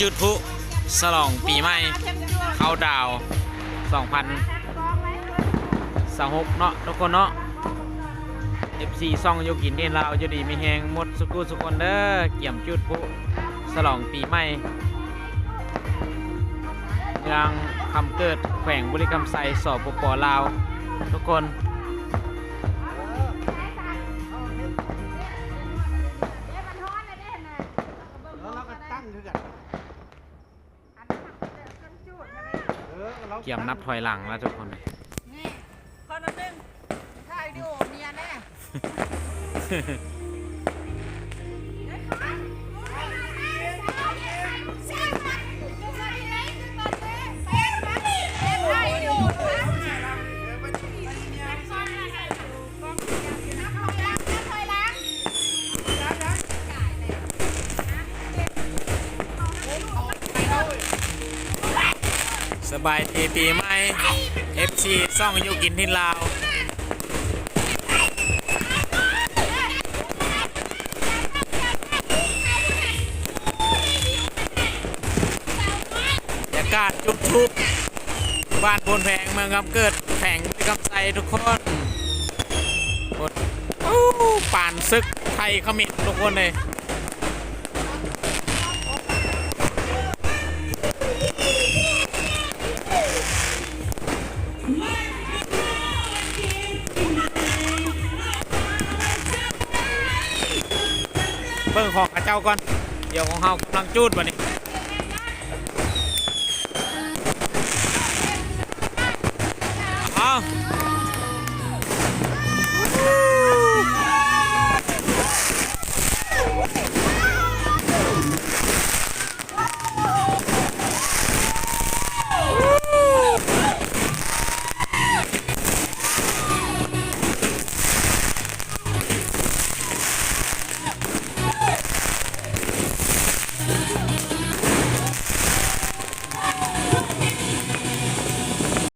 ຈຸດພລຸສະຫຼອງປີໃໝ່ເຂົ້າດາວສອງພັນຊາວຫົກເນາະທຸກຄົນເນາະ. ເອັຟຊີຊ່ອງຢູ່ກິນເຮັດລາວ ຢູ່ດີມີແຮງໝົດສຸຂູສຸຄົນເດີ. ກຽມຈຸດພລຸສະຫຼອງປີໃໝ່ ເມືອງຄຳເກີດ ແຂວງບໍລິຄຳໄຊ ສປປ ລາວ ທຸກຄົນ. ກຽມນັບຖອຍຫຼັງແລ້ວທຸກຄົນ. ນີ້ ຂໍນັບໜຶ່ງ ຖ່າຍວິດີໂອເມຍແດ່. ສະບາຍດີປີໃໝ່ ເອັຟຊີຊ່ອງຢູ່ກິນເຮັດລາວ. ບັນຍາກາດຈຸດພລຸ ບ້ານໂພນແພງ ເມືອງຄຳເກີດ ແຂວງບໍລິຄຳໄຊທຸກຄົນ. ໂອ້ ປານເສິກໄທຂະເໝນທຸກຄົນເລີຍ. ເບິ່ງຂອງເຂົາເຈົ້າກ່ອນ ດຽວຂອງເຮົາກຳລັງຈູດບັດນີ້. ເອົາ